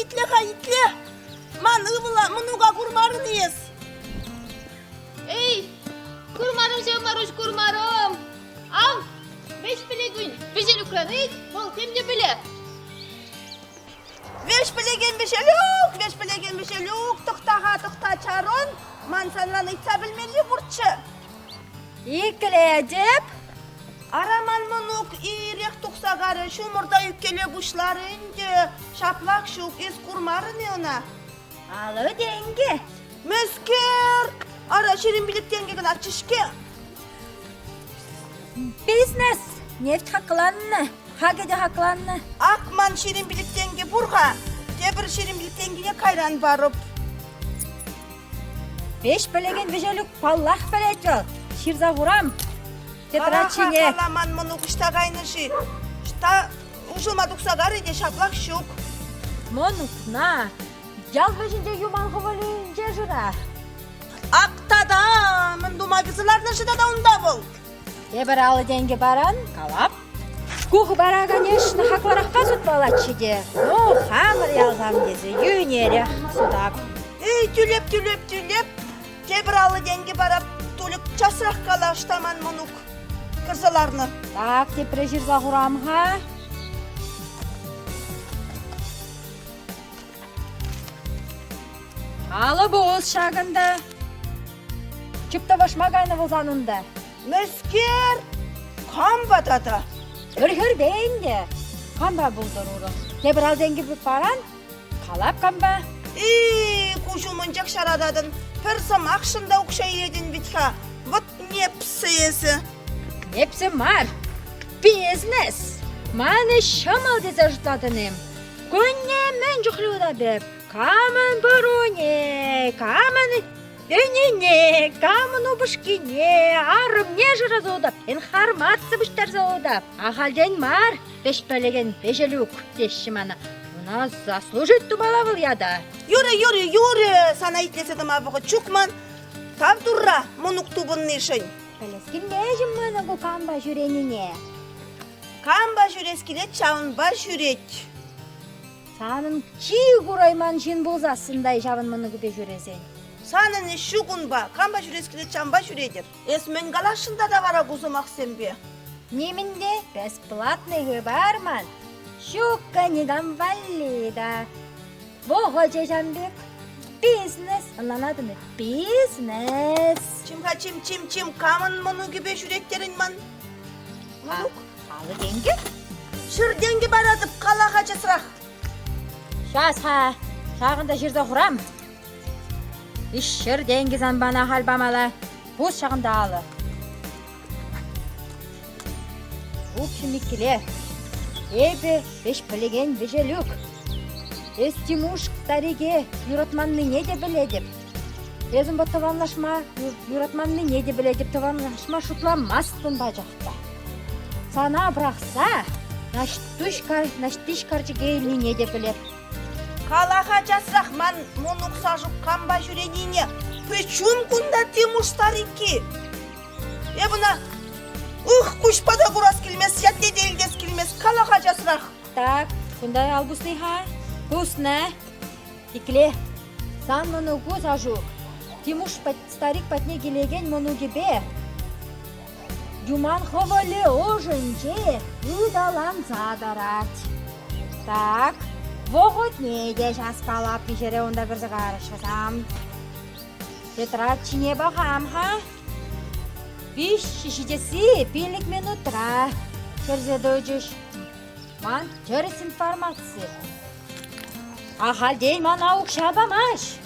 Итле-ха, итле! Ман ывӑла, мӑнука курмарӑн-и эс? Эй, курмарӑм ҫав, Маруҫ, курмарӑм. Ав, вӗҫ пӗлекен вӗҫелюкран ыйт, вӑл тем те пӗле. Вӗҫ пӗлекен вӗҫелюк, вӗҫ пӗлекен вӗҫелюк, тӑхта-ха, тӑхта, чарӑн. Ман санран ыйтса пӗлмелли пурччӗ. Иклетӗп. Ара ман мӑнук ирех тухса карӗ, ҫумӑр та ӳккеле пуҫларӗ ӗнтӗ. Ҫаплах ҫук, эс курмарӑн-и ӑна? Алӑ тенкӗ. Мӗскер? Ара, 25 тенкӗ кӑначчӗ-ҫке. Бизнес! Нефть хакланнӑ, хакӗ те хакланнӑ. Ак ман 25 тенкӗ пур-ха, тепӗр 25 тенкине кайран парӑп. Веҫ пӗлекен вӗҫелюк паллах пӗлет вӑл. Ҫырса хурам тетрадь ҫине. Кала, ман мӑнук ӑҫта кайнӑ-ши? Ӑҫта уҫӑлма тухса карӗ те ҫаплах ҫук. Мӑнукна ял вӗҫӗнче юман хӑвӑлӗнче шыра. Ак тата мӗн тума кӗрсе ларнӑ-ши тата унта вӑл? Тепӗр 50 тенкӗ паран, калап. Ку хыпара, конечно, хаклӑрахпа сутмаллаччӗ те, ну, хамӑр ялсан тесе йӳнерех сутап. Эй, тӳлеп, тӳлеп, тӳлеп, тепӗр 50 тенкӗ парап, Тулӗк часрах кала, ӑҫта ман мӑнук кӗрсе ларнӑ. Так, тепре ҫырса хурам-ха. Алӑ пус ҫакӑнта. Чуптӑвӑшма кайнӑ пулсан унта. Мӗскер? Кампа тата? Пӗр хӗрпе ӗнтӗ. Кампа пултӑр урӑх? Тепӗр ал тенкӗ паран, калап кампа. И, куҫ умӗнчех ҫарататӑн. Пӗр сӑмахшӑн та укҫа илетӗн вӗт-ха. Вӑт непсӗ эсӗ. Непсӗ мар, бизнес. Ман ӗҫ ҫӑмӑл тесе шутлатӑн-им? Кунне мӗн чухлӗ утатӑп? Камӑн пӑруне, камӑн ӗнене, камӑн упӑшкине, арӑмне шыраса утап, информаци пуҫтарса утап. Ахальтен мар ӗҫ пӗлекен Вӗҫелюк теҫҫӗ мана. Ӑна заслужить тумалла вӑл ята. Юрӗ, юрӗ, юрӗ, сана итлесе тӑма вӑхӑт ҫук ман. Тав Турра мӑнук тупӑннишӗн. Пӗлес килмест мана ку кампа ҫӳренине. Кампа ҫӳрес килет, ҫавӑнпа ҫӳрет. Санӑн чи курайман ҫын пулсассӑн та ҫавӑн мӑнукӗпе ҫӳресен. Санӑн ӗҫ ҫук унпа. Кампа ҫӳрес килет, ҫавӑнпа ҫӳретӗп. Эс мӗн каласшӑн тата вара ку сӑмахсемпе? Нимӗн те бесплатный хыпар ман. Ҫуккӑ никам валли та. Вӑхӑчӗ ҫам пек. Бизнес, ӑнланатӑн-и? Бизнес. Чим-ха, чим, чим, чим, камӑн мӑнукӗпе ҫӳреттерӗн ман? Мӑнук? 50 тенкӗ? 100 тенкӗ паратӑп, кала-ха часрах. Час-ха, ҫакӑнта ҫырса хурам. 300 тенкӗ сан пана халь памалла. Пус ҫакӑнта алӑ. В общем, иккӗле. Эпӗ ӗҫ пӗлекен вӗҫелюк. Эс Тимуш старике юратманнине те пӗлетӗп. Эс унпа тӑванлашма юратманнине те пӗлетӗп, тӑванлашма шутламастӑн пачах та. Сана пӑрахса Наҫтуҫ, Наҫтиҫ карчӑке илнине те пӗлеп. Кала-ха часрах ман мӑнук Сашук кампа ҫӳренине. Причем кунта Тимуш старикки? Эп ӑна ух куҫпа та курас килмест, ятне те илтес килмест. Кала-ха часрах. Так, кунта ал пусни-ха. Пуснӑ. Итле, сан мӑнуку, Сашук, Тимуш старик патне килекен мӑнукӗпе Юман хӑвӑлӗ ӑшӗнче ыталанса тӑрать. Так, вӑхӑтне те час калап виҫере унта кӗрсе карӑшсам. Тетрадь ҫине пӑхам-ха. Виҫҫӗ ҫитесси пилӗк минутра кӗрсе тӑчӗҫ. Ман тӗрӗс информаци. Ахальтен мана укҫа памасть.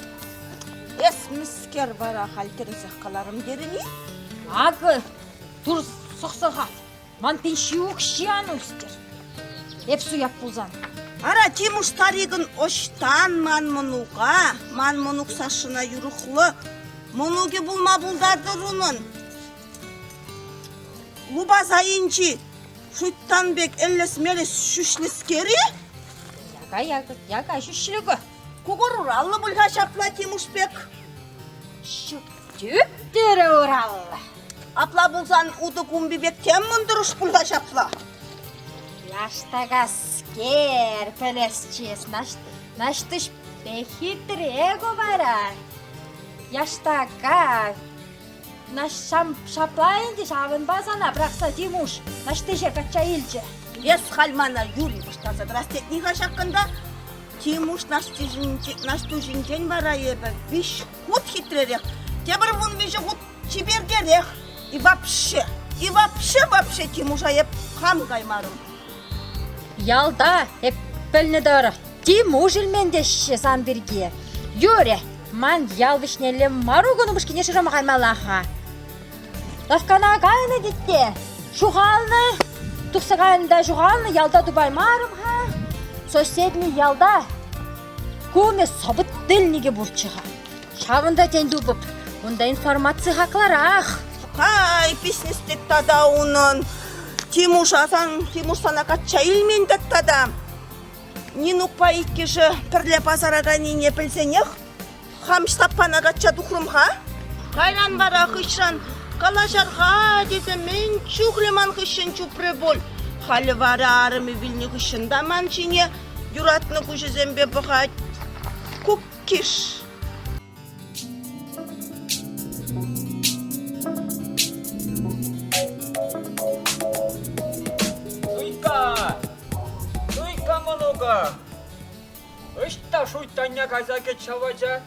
Эс мӗскер вара халь тӗрӗсех каларӑм терӗн-и? Акӑ, тур сӑхсӑха, ман пенси укҫи ан ӳстер. Эп суяп пулсан. Ара, Тимуш старикӑн ӑҫтан ман мӑнука, ман мӑнук Сашӑна юрӑхлӑ мӑнукӗ пулма пултартӑр унӑн? Лупас айӗнчи шуйттан пек ӗллес-мелес ҫӳҫлӗскер-и? Яка, яка, яка ҫӳҫлӗ Кукӑр ураллӑ пуль-ха ҫапла Тимуш пек. Ҫук, тӳп-тӳрӗ ураллӑ. Апла пулсан утӑ кумпи пек тем мӑнтӑрӑш пуль-ха ҫапла. Яштакаскер. Чиперскер, пӗлесчӗ эс, Наҫтӑҫпе хитре ку вара. Яштака. Ҫапла ӗнтӗ ҫавӑнпа сана пӑрахса Тимуш Наҫтӑҫе качча илчӗ. Эс халь мана юри пуҫтарса тӑрас тетни-ха ҫаккӑнта? Тимуш Наҫтуҫӗнчен вара эпӗ виҫ хут хитререх, тепӗр 13 хут чипертерех. И вообще, и вообще, вообще Тимуша эп хам каймарӑм. Ялта эп пӗлнӗ тӑрӑх Тимуш илмен теҫҫӗ сан пирки. Юрӗ, ман ял вӗҫнелле Марукӑн упӑшкине шырама каймалла-ха. Лавккана кайнӑ тет те, ҫухалнӑ. Тухса кайнӑ та ҫухалнӑ, ялта тупаймарӑм-ха. Соседний ялта кумӗ собутыльникӗ пурччӗ-ха. Ҫавӑнта тен тупӑп. Унта информаци хаклӑрах. Ай, писнес тет тата унӑн. Тимуша сан, Тимуш сана качча илмен тет тата. Нинукпа иккӗшӗ пӗрле пасара кайнине пӗлсенех хам Ҫтаппана качча тухрӑм-ха. Кайран вара хыҫран калаҫар-ха тесе мӗн чухлӗ ман хыҫҫӑн чупрӗ пуль. Халӗ вара арӑмӗ вилнӗ хыҫҫӑн та ман ҫине юратнӑ куҫӗсемпе пӑхать. Куккиш. Суйка! Суйка, мӑнукӑм! Ӑҫта шуйттанне кайса кӗт ҫав ача?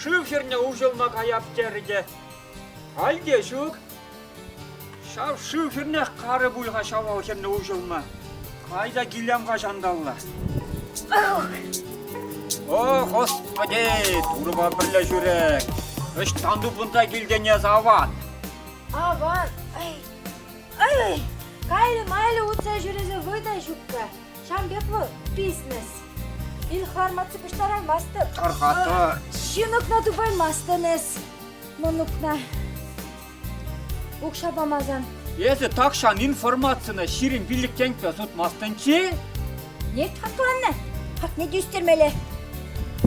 Шыв хӗрне уҫӑлма каяп терӗ те. Халь те ҫук. Ҫав шыв хӗрнех карӗ пуль-ха ҫавал хӗрне уҫӑлма. Кайса килем-ха ҫанталла. О, Господи, Турӑпа пӗрле ҫӳрек. Ӑҫтан тупӑнса килтӗн эс аван? Аван, ай, ай, кайлӗ-майлӗ утса ҫӳресе вӑй та ҫукка. Ҫавӑн пек вӑл бизнес. Информаци пуҫтараймастӑп. Тархата. Ҫынӑкна тупаймастӑн эс, мӑнукна. Укҫа памасан. Эсӗ тахҫан информацина 25 тенкӗпе сутмастӑнччӗ? Нефть хакланнӑ. Хакне те ӳстермелле.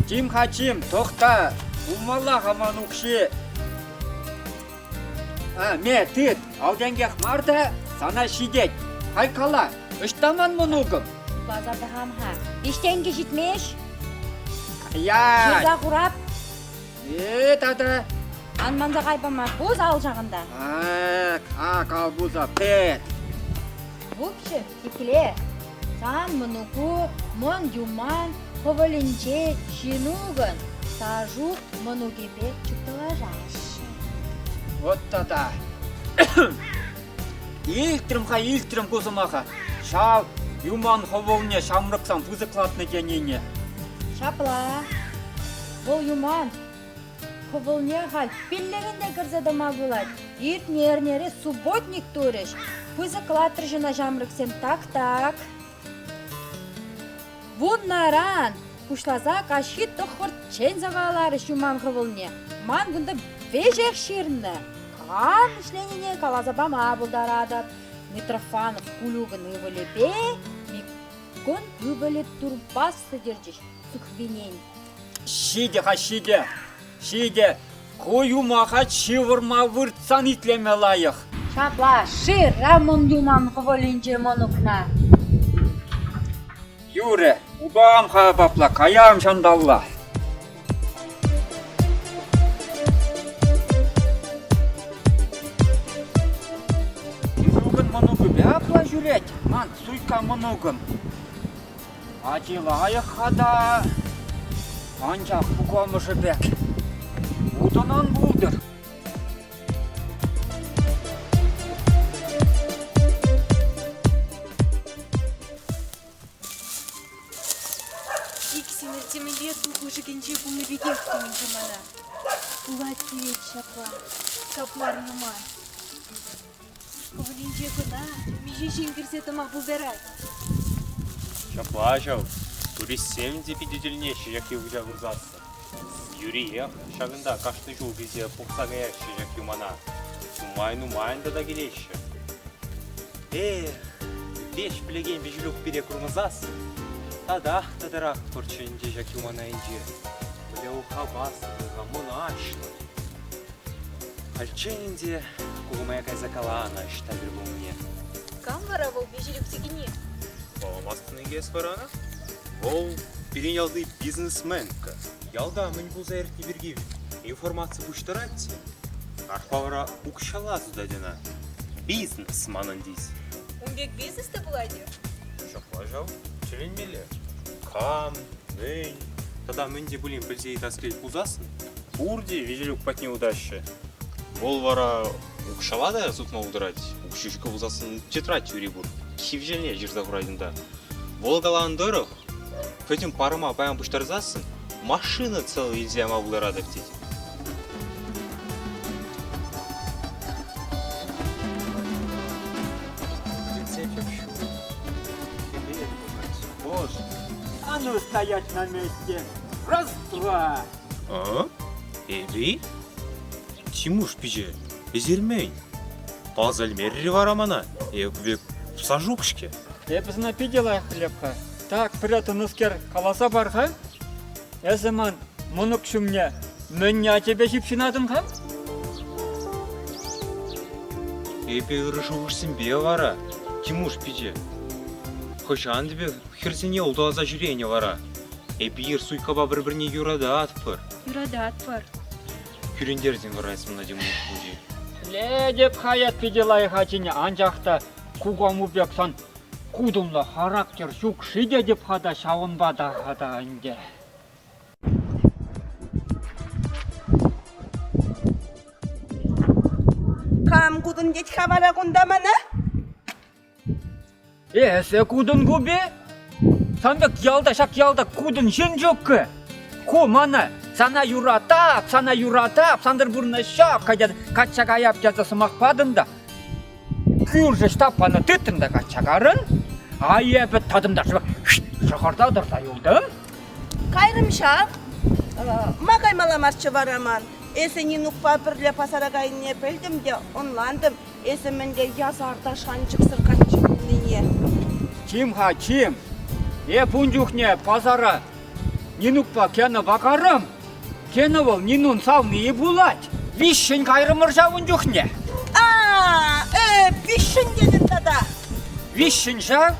Чим-ха, чим, тӑхта. Пулмалла-ха ман укҫи. А, ме, тыт, ал тенкех мар та, сана ҫитет. Хай кала, ӑҫта ман мӑнукӑм? Шутласа пӑхам-ха. Виҫ тенкӗ ҫитмест. Я! Ҫырса хурап. Э, тата. Ан манса кай пама, пус ал ҫакӑнта. Ак, ак, ал пуса, пет. В общем, итле. Сан мӑнуку мӑн юман хӑвӑлӗнче Ҫинукӑн Сашук мӑнукӗпе чупталашаҫҫӗ. Вот тата. Илтрӗм-ха, илтрӗм ку сӑмаха. Ҫав юман хӑвӑлне ҫамрӑксем пысӑклатнӑ тенине. Ҫапла. Вӑл юман хӑвӑлне халь пиллӗкӗн те кӗрсе тӑма пулать. Иртнӗ эрнере субботник турӗҫ. Пысӑклатрӗҫ ӑна ҫамрӑксем так-так. Вуннӑран пуҫласа каҫхи тӑххӑрччен саваларӗҫ юман хӑвӑлне. Ман кунта веҫех ҫырнӑ. Кам ӗҫленине каласа пама пултаратӑп. Митрофанов Кулюкӑн ывӑлӗпе Миккун ывӑлӗ турпас сӗтӗрчӗҫ Сухвинен. Ҫитӗ-ха, ҫитӗ, ҫитӗ. Ку юмаха ҫывӑрма выртсан итлеме лайӑх. Ҫапла шыра мӑн юман хӑвӑлӗнче мӑнукна. Юрӗ, утам-ха папла, каям ҫанталла. Мӑнукӑн мӑнукӗпе апла ҫӳрет, ман суйкка мӑнукӑм. Ачи лайӑх-ха та, анчах кукамӑшӗ пек утӑн ан пултӑр. Иксӗмӗр темӗнле ту хушӑкӗнче пулнӑ пекех туйӑнчӗ мана. Пулать килет ҫапла, капмар юман. Хӑвӑлӗнче кӑна миҫе ҫын кӗрсе тӑма пултарать? Ҫапла ҫав, туристсем те питӗ тӗлӗнеҫҫӗ ҫак йывӑҫа курсассӑн. Юриех ҫакӑнта кашни ҫул килсе пухса каяҫҫӗ ҫак юмана. Нумай-нумайӑн тата килеҫҫӗ. Эх, веҫ пӗлекен Виҫӗлюк пире курмасассӑн татах тӑтӑрах пурччӗ ӗнтӗ ҫак юман айӗнче. Мӗнле хаваслӑ, мӑнаҫлӑ. Хальччен ӗнтӗ кукамая кайса каланӑ ӑҫта тӗл пулнине. Кам вара вӑл Виҫӗлюк текенни? Палламастӑн-и эс вара ӑна? Вӑл пирӗн ялти бизнесменка. Ялта мӗн пулса иртни пирки информаци пуҫтарать те. Арпа вара укҫалла сутать ӑна. Бизнес манӑн тет. Ун пек бизнес та пулать-и? Ҫапла ҫав, тӗлӗнмелле. Кам, мӗн тата мӗн те пулин пӗлсе ыйтас килет пулсассӑн пурте Веселюк патне утаҫҫӗ. Вӑл вара укҫалла та сутма пултарать, укҫи ҫуккӑ пулсассӑн тетрадь тӳри пур, кивҫене ҫырса хурать унта. Вӑл каланӑ тӑрӑх, пӗтӗм парӑма паян пуҫтарсассӑн машина целый илсе яма пултаратӑп тет. А ну стоять на месте! Раз, два! А? Эпи? Тимуш пичче, эсир мӗн? Палса илмерӗр-и вара мана? Эп пек Сашук-ҫке. Эпӗ сана питӗ лайӑх пӗлеп-ха. Так, пӗрре тӑнӑскер, каласа пар-ха. Эсӗ ман мӑнук ҫумне мӗн ячӗпе ҫыпҫӑнатӑн-ха? Эпӗ ырӑ шухӑшсемпе вара, Тимуш пичче. Хӑҫан эпӗ хӗрсене улталаса ҫӳренӗ вара? Эпир Суйкапа пӗр-пӗрне юрататпӑр. Юрататпӑр. Кӳрентерсен вара эс мана Тимуш мучи. Летӗп-ха эс питӗ лайӑх ачине, анчах та кукаму пек сан кутӑнлӑ характер ҫук-ши тетӗп-ха та ҫавӑнпа та-ха та ӗнтӗ. Кам кутӑн тет-ха вара кунта мана? Эсӗ кутӑн купи? Сан пек ялта ҫак ялта кутӑн ҫын ҫуккӑ. Ку мана сана юратап, сана юратап, сантӑр пурнӑҫа качча каяп тесе сӑмах патӑн та кӳршӗ Ҫтаппана тытрӑн та качча карӑн. А эпӗ тӑтӑм та шӑхӑрта тӑрса юлтӑм. Кайрӑм ҫав. Ма каймалла марччӗ вара ман? Эсӗ Нинукпа пӗрле пасара кайнине пӗлтӗм те ӑнлантӑм. Эсӗ мӗнле ясар та шанчӑксӑр каччӑ пулнине. Чим-ха, чим. Эп ун чухне пасара Нинукпа Кенӑпа карӑм. Кенӑ вӑл Нинун савнийӗ пулать. Виҫҫӗн кайрӑмӑр ҫав ун чухне. А, э, виҫҫӗн тетӗн тата. Виҫҫӗн ҫав.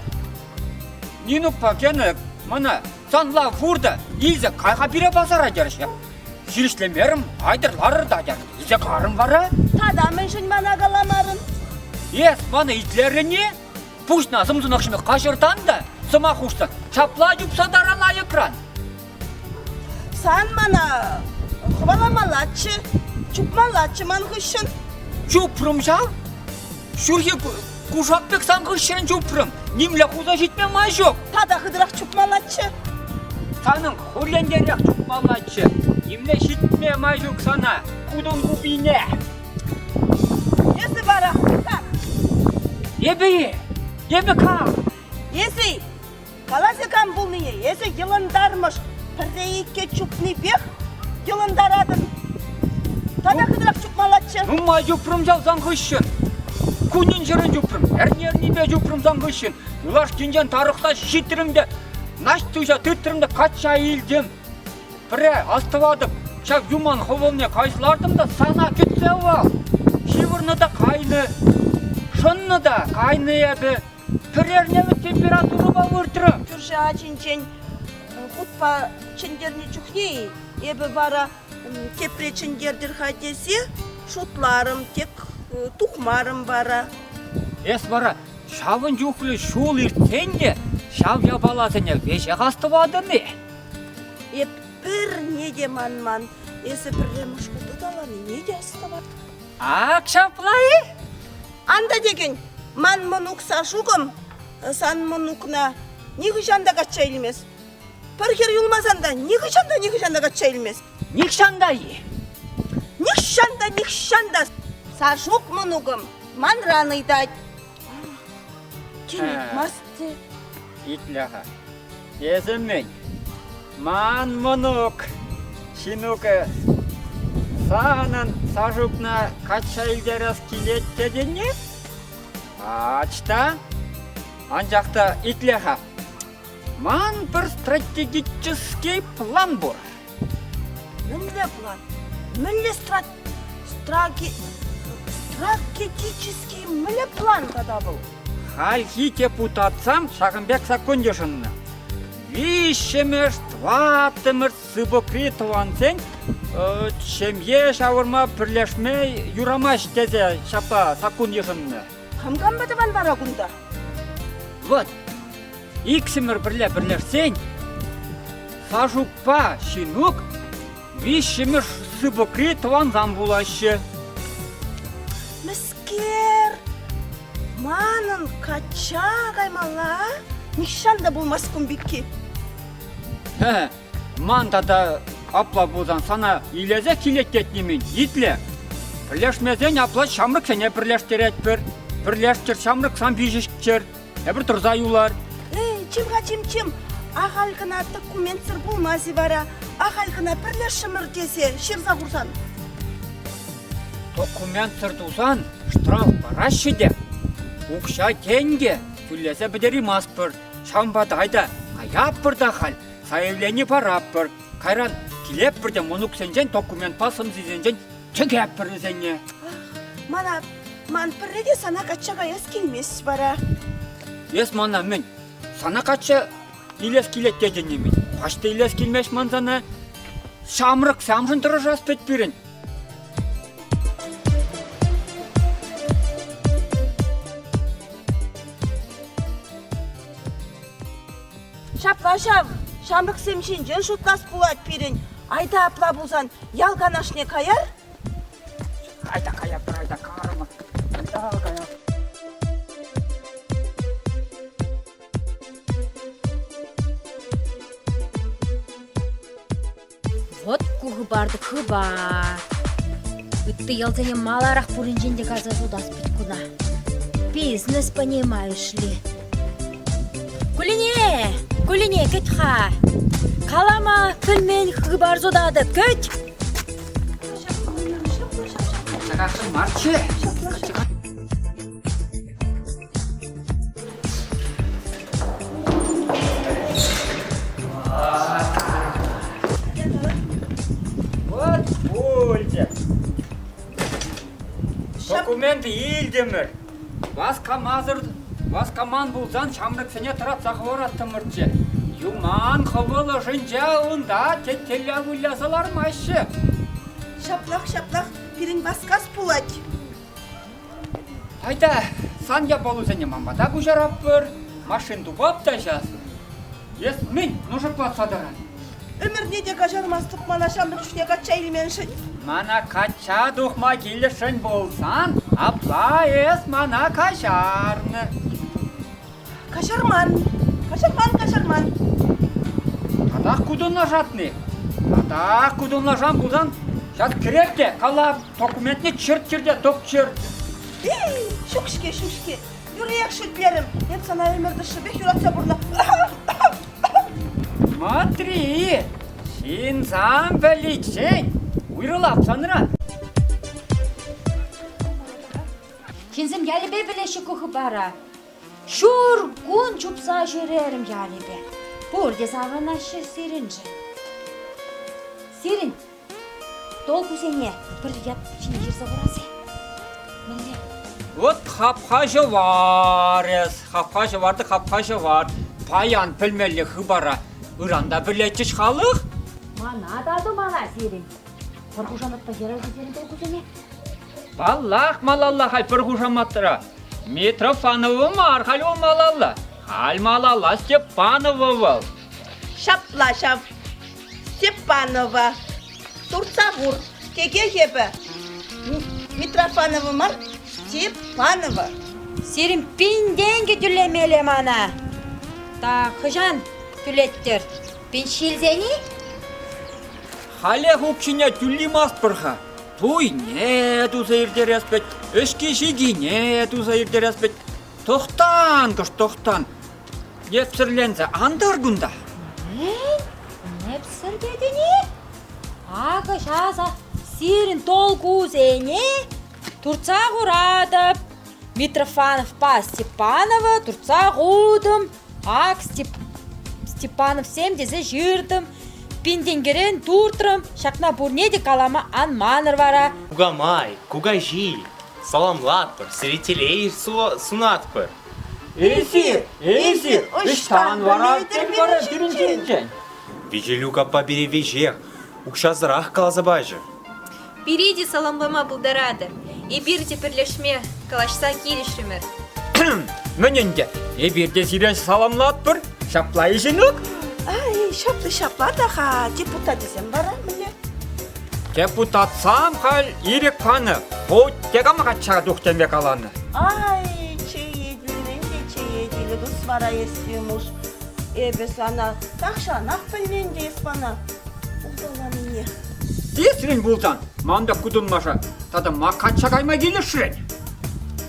Нинукпа Кенӑ мана сан лав пур та илсе кай-ха пире пасара терӗҫ. Хирӗҫлемерӗм, айтӑр ларӑр та терӗм. Илсе карӑм вара. Тата мӗншӗн мана каламарӑн? Эс мана итлерӗн-и? Пуҫна сӑмсунах ҫиме каҫӑртан та сӑмах хушса ҫапла чупса таран айӑкран. Сан мана хӑваламаллаччӗ, чупмаллаччӗ ман хыҫҫӑн. Чупрӑм ҫав. Ҫурхи кушак пек сан хыҫҫӑн чупрӑм. Нимле хуса ҫитме май ҫук. Тата хытӑрах чупмаллаччӗ. Санӑн хуллентерех чупмаллаччӗ. Нимле ҫитме май ҫук сана, кутӑн купине. Эсӗ вара хӑй Эпӗ-и? Эпӗ кам? Эсӗ каласа кам пулнине, эсӗ йӑлӑнтармӑш пӗрре-икке чупнипех йӑлӑнтаратӑн. Тата хытӑрах чупмаллаччӗ. Нумай чупрӑм ҫав сан хыҫҫӑн. Кунӗн-ҫӗрӗн чупрӑм, эрне-эрнипе чупрӑм сан хыҫҫӑн. Юлашкинчен тарӑхса ҫитрӗм те Наҫтуҫа тытрӑм та качча илтӗм. Пӗрре астӑватӑп, ҫак юман хӑвӑлне кайса лартӑм та сана кӗтсе вӑл. Ҫывӑрнӑ та кайнӑ, шӑннӑ та кайнӑ эпӗ. Пӗр эрне температурӑпа выртрӑм. Кӳршӗ ачинчен хутпа чӗнтернӗ чухне-и эпӗ вара тепре чӗнтертӗр-ха тесе шутларӑм, тек тухмарӑм вара. Эс вара ҫавӑн чухлӗ ҫул иртсен те ҫав япаласене веҫех астӑватӑн-и? Эп пӗрне те манман. Эсӗ пӗрремӗш хут ыталанине те астӑватӑп. Ак ҫапла-и? Ан та текен, ман мӑнук Сашукӑм сан мӑнукна нихӑҫан та качча илмест. Пӗр хӗр юлмасан та нихӑҫан та нихӑҫан та качча илмест. Нихҫан та-и? Нихҫан та, нихҫан та. Сашук мӑнукӑм манран ыйтать. Тен ыйтмасть те. Итле-ха. Эсӗ мӗн? Ман мӑнук Ҫинукӗ санӑн Сашукна качча илтерес килет тетӗн-и? Ачта. Анчах та итле-ха. Ман пӗр стратегический план пур. Мӗнле план? Мӗнле страт... страки... стратегический мӗнле план тата вӑл? Хальхи депутатсам ҫакӑн пек саккун йышӑннӑ. Виҫҫӗмӗш, тӑваттӑмӗш сыпӑкри тӑвансен ҫемье ҫавӑрма пӗрлешме юрамасть тесе ҫапла саккун йышӑннӑ. Кам кампа тӑван вара кунта? Вот, иксӗмӗр пӗрле пӗрлешсен Сашукпа Ҫинук виҫҫӗмӗш сыпӑкри тӑвансам пулаҫҫӗ. Мӗскер? Манӑн качча каймалла? Нихҫан та пулмасть кун пекки. Ман тата апла пулсан сана илесех килет тетни-мӗн? Итле. Пӗрлешмесен апла ҫамрӑксене пӗрлештеретпӗр. Пӗрлешчӗр ҫамрӑксам виҫӗҫчӗр. Эпир тӑрса юлар. Эй, чим-ха, чим-чим. Ахаль кӑна документсӑр пулмасть-и вара? Ахаль кӑна пӗрлешрӗмӗр тесе ҫырса хурсан. Документсӑр тусан штраф параҫҫӗ те укҫа-тенкӗ тӳлесе пӗтереймастпӑр. Ҫавӑнпа та айта каятпӑр та халь, заявлени паратпӑр. Кайран килетпӗр те мӑнуксенчен документпа сӑмсисенчен чӗкетпӗр вӗсене. Мана, ман пӗрре те сана качча каяс килмест вара. Эс мана мӗн, сана качча илес килет тетӗн-и-мӗн? Пач та илес килмест ман сана. Ҫамрӑк саншӑн тӑрӑшас вӗт пирӗн. Ҫапла ҫав, ҫамрӑксем ҫинчен шутлас пулать пирӗн. Айта апла пулсан ял канашне каяр? Айта каятпӑр, айта карӑмӑр. Айта каяр. Вӑт ку хыпар-тӑк хыпар. Ытти ялсене маларах пуринчен те кайса сутас пит куна. Бизнес, понимаешь ли. Кулине! Кулине, кӗт-ха! Калама пӗлмен хыпар сутатӑп, кӗт! Чакасшӑн марччӗ. Вот пулчӗ. Документ илтӗмӗр. Васкамасӑр, васкаман пулсан ҫамрӑксене тӑратса хӑвараттӑмӑрччӗ. Юман хӑвӑл ӑшӗнче унта теттелле выляса лармаҫҫӗ. Ҫаплах, ҫаплах пирӗн васкас пулать. Айта, сан япалусене ман пата куҫаратпӑр, машин тупап та ҫас. Эс мӗн нушӑклатса тӑран? Ӗмӗрне те каҫармастӑп мана ҫамрӑк чухне качча илменшӗн. Мана качча тухма килӗшрӗн пулсан, апла эс мана каҫарнӑ. Каҫарман, каҫарман, каҫарман. Татах кутӑнлашатни? Татах кутӑнлашан пулсан, ҫак кӗрет те калап, документне чӗрт-чӗр те тӑк-чӗр. Эй, ҫук-ҫке, ҫук-ҫке, юриех шӳтлерӗм. Эп сана ӗмӗр тӑршшӗпех юратса пурӑннӑ. Смотри, ҫынсам пӗличчен уйрӑлап санран. Ҫынсем ялӗпе пӗлеҫҫӗ ку хыпара. Ҫур кун чупса ҫӳрерӗм ялӗпе. Пурте савӑнаҫҫӗ сирӗншӗн. Сирӗн толкусене пӗр ят ҫине ҫырса хурас-и? Мӗнле? Вот хапха ҫӑвар эс, хапха ҫӑвар та хапха ҫӑвар. Паян пӗлмелле хыпара ыран та пӗлетчӗҫ халӑх. Мана та тумала сирӗн. Пӗр хушаматпа ҫырас-и сирӗн толкусене? Паллах, малалла халь пӗр хушаматра. Митрофанова мар халь вӑл малалла. Халь малалла Степанова вӑл. Ҫапла ҫав. Степанова. Туртса пур. Текех эпӗ. Митрофанова мар, Степанова. Сирӗн пин тенкӗ тӳлемелле мана. Так, хӑҫан тӳлеттӗр? Пин ҫилсен-и? Халех укҫине тӳлемастпӑр-ха. Туйне туса ирттерес пек, ӗҫки-ҫикине туса ирттерес пек. Тӑхтан, кӑшт тӑхтан. Непсӗрленсе ан тӑр кунта. Мӗн? Непсӗр тетӗн-и? Акӑ ҫаса сирӗн толкусене туртса хуратӑп. Митрофановпа Степанова туртса хутӑм. Ак Степановсем тесе ҫыртӑм, пин тенкӗрен туртрӑм. Ҫакна пурне те калама ан манӑр вара. Кукамай, кукаҫи, саламлатпӑр, сире телей сунатпӑр. Эсир, эсир ӑҫтан вара вара пирӗн ҫинчен? Виҫелюк аппа пире веҫех укҫасӑрах каласа пачӗ. Пире те саламлама пултаратӑр. Эпир те пӗрлешме, калаҫса килӗшрӗмӗр. Мӗн ӗнтӗ, эпир те сире саламлатпӑр. Ҫапла-и, Ҫинук? Ай, ҫапла ҫапла та-ха, депутатӗсем вара мӗнле? Депутатсам халь ирӗк панӑ, хуть те кама качча тух теме каланӑ. Ай, чее тилӗрен те чее тилӗ тус вара эс, Тимуш. Эпӗ сана тахҫанах пӗлмен те эс мана улталанине. Тесрӗн пулсан, ман та кутӑнлаша тата ма качча кайма килӗшрӗн?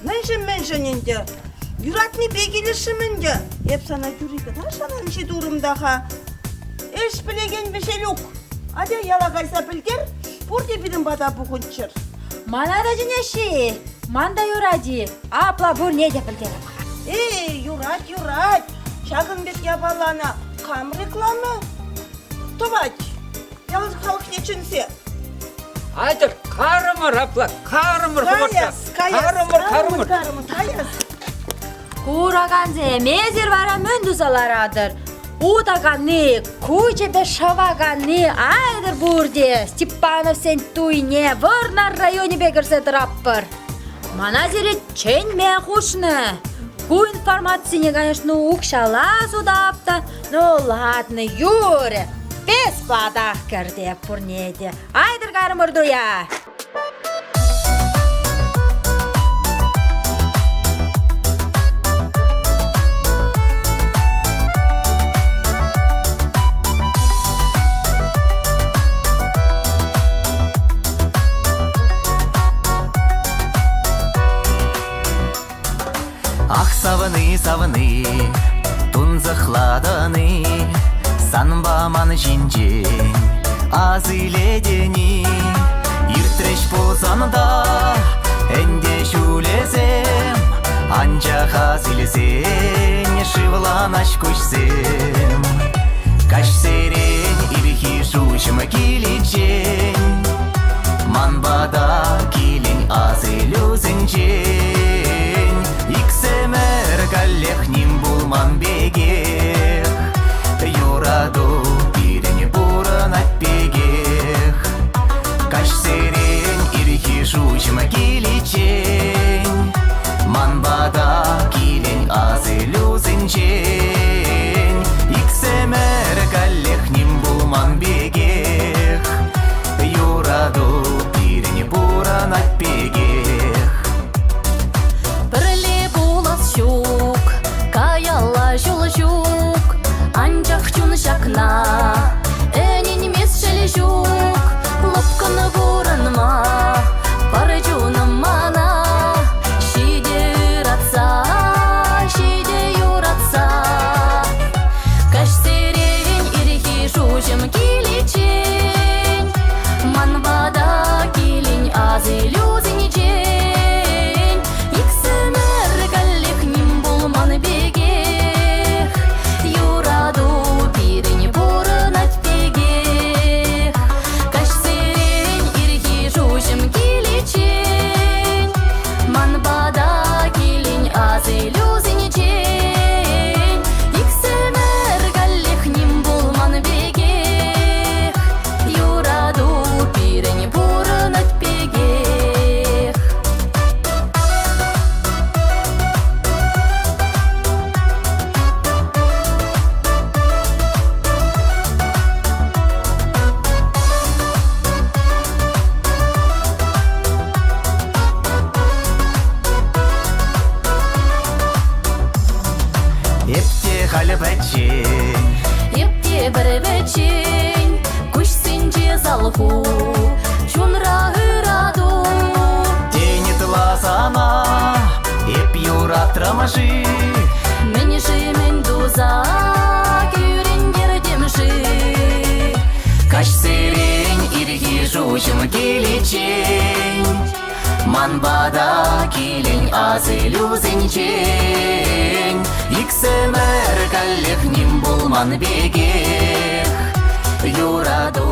Мӗншӗн, мӗншӗн ӗнтӗ? Юратнипе килӗшрӗм ӗнтӗ. Эп сана тӳрре кӑна шананҫи турӑм та-ха. Ӗҫ пӗлекен Вӗҫелюк, атя яла кайса пӗлтер, пурте пирӗн пата пухӑнччӑр. Мана та чӗнеҫҫӗ-и? Ман та юрать-и? Апла пурне те пӗлтерӗп-ха. Эй, юрать, юрать. Ҫакӑн пек япалана кам реклама тӑвать? Ял халӑхне чӗнсе. Айтӑр, карӑмӑр апла, карӑмӑр хӑвӑртра. Каяс, каяс, карӑмӑр, карӑмӑр. карӑмӑр, каяс. Куракансем, эсир вара мӗн туса ларатӑр? Утаканни, кучӗпе шӑваканни айтӑр пурте Степановсен туйне Вӑрнар районӗпе кӗрсе тӑратпӑр. Мана сире чӗнме хушнӑ. Ку информацине, конечно, укҫалла сутап та, ну ладно, юрӗ. Бесплатах кӗртеп пурне те. Айтӑр карӑмӑр туя! Ах, савӑни, савӑни, тунсӑхлатӑн-и, санпа ман ҫинчен ас илетӗн-и? Иртрӗҫ пулсан та ӗнтӗ ҫулӗсем, анчах ас илсен шывланаҫ куҫсем. Каҫсерен ирхи шуҫӑм киличчен ман пата килен асилӳсенчен иксӗмӗр каллех ним пулман пекех юрату пирӗн пурӑнать пекех каҫсерен ирхи шуҫӑм киличчен ман пата килен асилӳсенчен иксӗмӗр каллех ним пулман пекех юрату пирӗн пурӑнать пекех. Пӗрле пулас ҫук, каялла ҫул ҫук, анчах чун ҫакна ӗненмест шел ҫук, лӑпкӑн пурӑнма пар чунӑм мана, ҫитӗ ыратса, ҫитӗ юратса. Каҫсерен ирхи шуҫӑм киличчен ман пата килен асилӳсенчен иксӗмӗр каллех ним пулман пекех юрату пирӗн пурӑнать пекех каҫсерен ирхи шуҫӑм киличчен ман пата килен асилӳсенчен иксӗмӗр каллех ним пулман пекех юрату пирӗн пурӑнать пекех. Эп те халӗ пӗччен Эп те пӗр пӗччен куҫсенче салху чунра ырату Тен ытла сана эп юратрӑм-ши Мӗн-ши мӗн туса кӳрентертӗм-ши Каҫсерен ирхи шуҫӑм киличчен Ман пата килен асилӳсенчен Иксӗмӗр каллех ним пулман пекех Юрату.